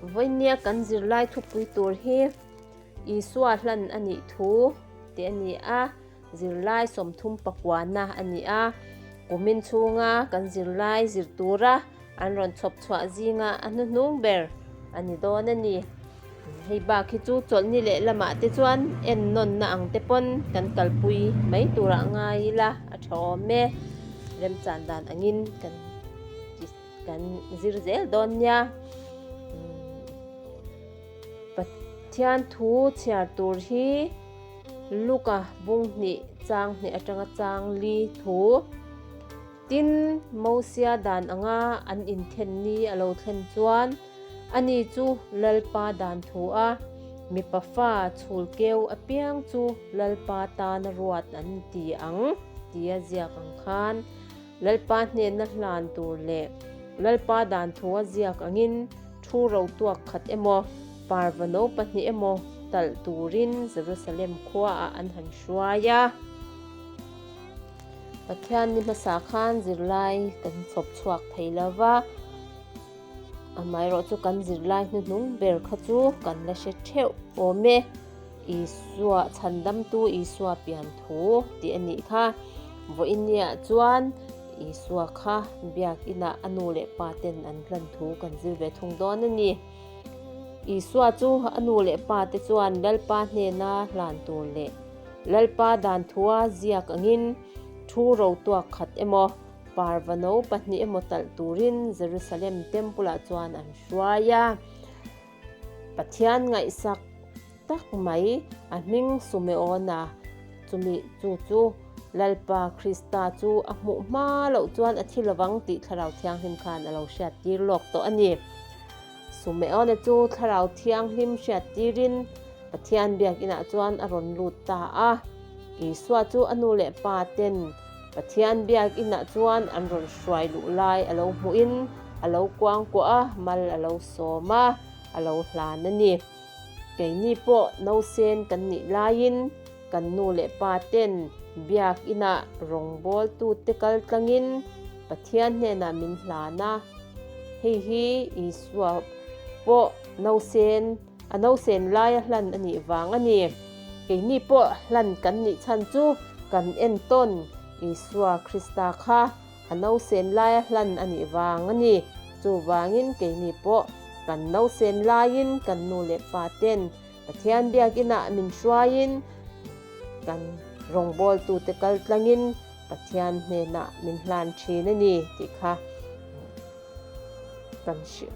Vawinia kan zirlai thupui tur hi Isua hlan a nih thu tih a ni a, zirlai 39na a ni a. Kumin chhunga kan zirlai zir tura an rawn chhawp chhuah zinga a hnuhnung ber a ni dawn a ni. Hei bak hi chu chawlhni leh lamah te chuan ennawnna ang te pawn kan kalpui mai turah ngai ila a tha awm e. Remchan dan angin kan kan zir zel dawn nia. Pathian thu chhiar tur hi Luka bung hnih chang hnih atanga chang li thu. Tin, Mosia dan anga an inthen ni a lo thlen chuan ani chu Lalpa dan thu a, mipa fa chhul keu apiang chu Lalpa tana ruat an ti ang tia ziak ang khan Lalpa hnenna hlan tur leh Lalpa dan thu a ziak angin thu ro tuak khat emaw, parva no pahnih emaw talh turin Jerusalem khuaah an han hruai a. Pathian ni hmasa khan zirlai kan chhawp chhuak thei lo va, amaherawhchu kan zirlai hnuhnung ber kha chu kan la hre theuh awm e. Isua, chhandamtu Isua pian thu tih a nih kha. Vawiinniah chuan Isua kha biakinah a nu leh pa ten an hlan thu kan zir ve thung dawn a ni. Isua chu a nu leh pa te chuan Lalpa hnena hlan tur leh Lalpa dan thua ziak angin thu ro tuak khat emaw, parva no pahnih emaw talh turin Jerusalem Temple-ah chuan an hruai a. Pathian ngaihsak tak mai a hming Sumeona chumi chu chu Lalpa Krista chu a hmuh hma loh chuan a thi lovang tih Thlarau Thianghlim khan a lo hriattir lawk tawh a ni. Sumeona chu Thlarau Thianghlim hriattirin Pathian biakinah chuan a rawn lut ta a. Isua chu a nu leh pa ten Pathian biakinah chuan an rawn hruai luh lai a lo hmuhin a lo kuangkuah a, mal a lo sawm a, a lo hlan a ni. Keini pawh nausen kan nih laiin kan nu leh pa ten biakinah rawngbawltute kal tlangin Pathian hnenah min hlan a. Hei hi Isua pawh nausen A nausen laia hlan a nih vang a ni. Keini pawh hlan kan nih chhan chu kan entawn Isua Krista kha a nausen laia hlan a nih vang a ni. Chuvangin keini pawh kan nausen laiin kan nu leh pa ten Pathian biakinah min hruaiin kan rawngbawltute kal tlangin Pathian hnenah min hlan thin a ni tih kha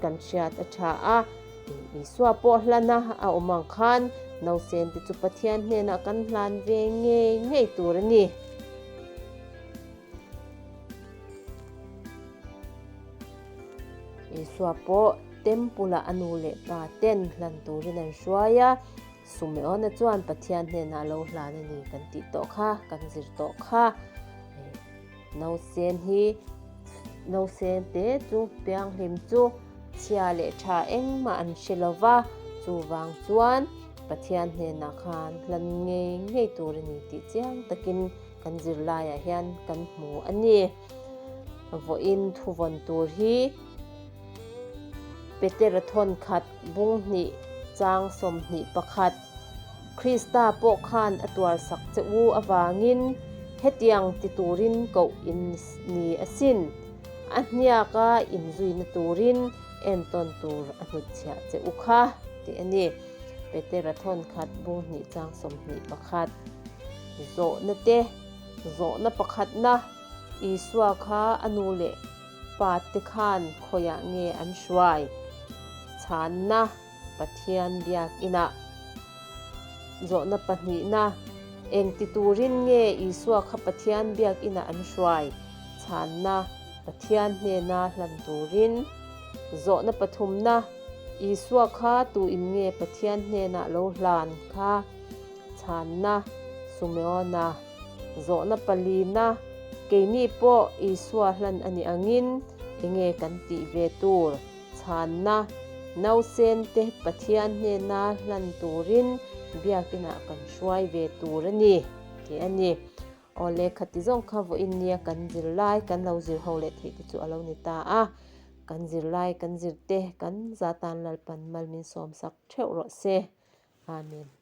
Kan hriat a tha a, Isua pawh hlana a awm ang khan nausen te chu Pathian hnenah kan hlan ve ngei ngei tur a ni. Isua pawh Temple-ah a nu leh pa ten hlan turin an hruai a, Sumeona chuan Pathian hnenah lo hlan a ni kan tih tawh kha, kan zir tawh kha. Nausen hi nausen te chu pianghlim chu chhia leh tha engmah an hre lo va, chuvang chuan Pathian hnenah khan hlan ngei ngei tur a ni tih chiang takin kan zirlaiah hian kan hmu a ni. Vawiin thuvawn tur hi Petera thawnkhat bung hnih chang 21. Krista pawh khan a tuarsak che u avangin hetiang ti turin koh in ni asin. A hniaka inzuina turin entawn tur a hnutchhiah che u kha, tih a ni. Petera thawnkhat bung hnih chang 21. Zawhna te, Zawhna pakhatna, Isua kha a nu leh pa te khan khawiah nge an hruai? Chhanna. Pathian biakinah zawhna pahnihna engti turin nge Isua kha Pathian biakinah an hruai? Chhanna, Pathian hnena hlan turin. Zawhna pathumna, Isua kha tuin nge Pathian hnenah lo hlan kha? Chhanna, Sumeona. Zawhna palina, Keini pawh Isua hlan a nih angin enge kan tih ve tur? Chhanna, Nausen te Pathian hnena hlan turin biakinah kan hruai ve tur a ni, tih a ni. Aw lehkha ti zawng kha vawiin nia kan zir lai kan lo zir ho leh theih te chu a lo ni ta a. Kan zirlai kan zirte kan zatan Lalpan mal min sawmsak theuh rawh se. Amen.